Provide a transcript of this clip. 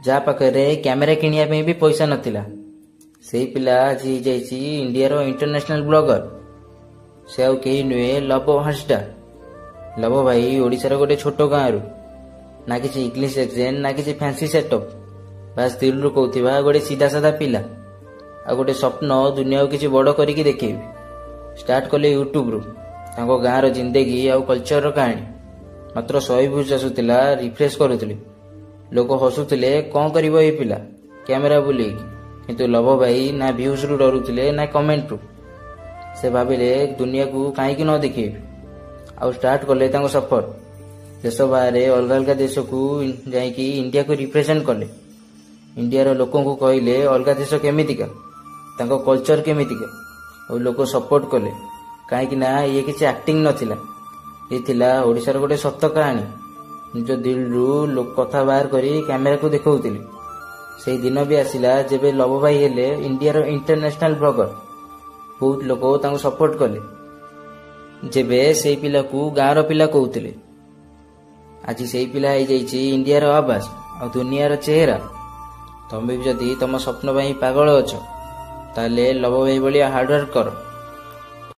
ଯାହା ପାଖରେ କ୍ୟାମେରା କିଣିବା ପାଇଁ ବି ପଇସା ନଥିଲା, ସେଇ ପିଲା ଆଜି ହେଇଯାଇଛି ଇଣ୍ଡିଆର ଇଣ୍ଟରନ୍ୟାସନାଲ ବ୍ଲଗର। ସେ ଆଉ କେହି ନୁହେଁ, ଲବ ହାଁସଡା। ଲବ ଭାଇ ଓଡ଼ିଶାର ଗୋଟେ ଛୋଟ ଗାଁରୁ। ନା କିଛି ଇଂଲିଶ ଏକ୍ସେଣ୍ଟ, ନା କିଛି ଫ୍ୟାନ୍ସି ସେଟଅପ୍, ବାସ୍ ଦିଲରୁ କହୁଥିବା ଗୋଟେ ସିଧା ସାଧା ପିଲା ଆଉ ଗୋଟେ ସ୍ୱପ୍ନ, ଦୁନିଆକୁ କିଛି ବଡ଼ କରିକି ଦେଖେଇବି। ଷ୍ଟାର୍ଟ କଲେ ୟୁଟ୍ୟୁବରୁ ତାଙ୍କ ଗାଁର ଜିନ୍ଦଗି ଆଉ କଲଚରର କାହାଣୀ। ମାତ୍ର 100 ଭ୍ୟୁଜ୍ ଆସୁଥିଲା, ରିଫ୍ରେଶ କରୁଥିଲେ, ଲୋକ ହସୁଥିଲେ, କ'ଣ କରିବ ଏଇ ପିଲା କ୍ୟାମେରା ବୁଲେଇକି? କିନ୍ତୁ ଲବ ଭାଇ ନା ଭ୍ୟୁଜ୍ରୁ ଡରୁଥିଲେ ନା କମେଣ୍ଟରୁ। ସେ ଭାବିଲେ, ଦୁନିଆକୁ କାହିଁକି ନ ଦେଖେଇବି? ଆଉ ଷ୍ଟାର୍ଟ କଲେ ତାଙ୍କ ସଫର। ଦେଶ ବାହାରେ ଅଲଗା ଅଲଗା ଦେଶକୁ ଯାଇକି ଇଣ୍ଡିଆକୁ ରିପ୍ରେଜେଣ୍ଟ କଲେ। ଇଣ୍ଡିଆର ଲୋକଙ୍କୁ କହିଲେ ଅଲଗା ଦେଶ କେମିତିକା, ତାଙ୍କ କଲଚର କେମିତିକା। ଆଉ ଲୋକ ସପୋର୍ଟ କଲେ, କାହିଁକି ନା ଇଏ କିଛି ଆକ୍ଟିଂ ନଥିଲା, ଇଏ ଥିଲା ଓଡ଼ିଶାର ଗୋଟେ ସତ କାହାଣୀ। ନିଜ ଦିଲରୁ କଥା ବାହାର କରି କ୍ୟାମେରାକୁ ଦେଖାଉଥିଲେ। ସେଇ ଦିନ ବି ଆସିଲା ଯେବେ ଲବ ଭାଇ ହେଲେ ଇଣ୍ଡିଆର ଇଣ୍ଟରନ୍ୟାସନାଲ ବ୍ଲଗର। ବହୁତ ଲୋକ ତାଙ୍କୁ ସପୋର୍ଟ କଲେ, ଯେବେ ସେଇ ପିଲାକୁ ଗାଁର ପିଲା କହୁଥିଲେ। ଆଜି ସେଇ ପିଲା ହେଇଯାଇଛି ଇଣ୍ଡିଆର ଆବାଜ ଆଉ ଦୁନିଆର ଚେହେରା। ତମେ ବି ଯଦି ତମ ସ୍ୱପ୍ନ ପାଇଁ ପାଗଳ ଅଛ, ତାହେଲେ ଲବ ଭାଇ ଭଳିଆ ହାର୍ଡୱାର୍କ କର।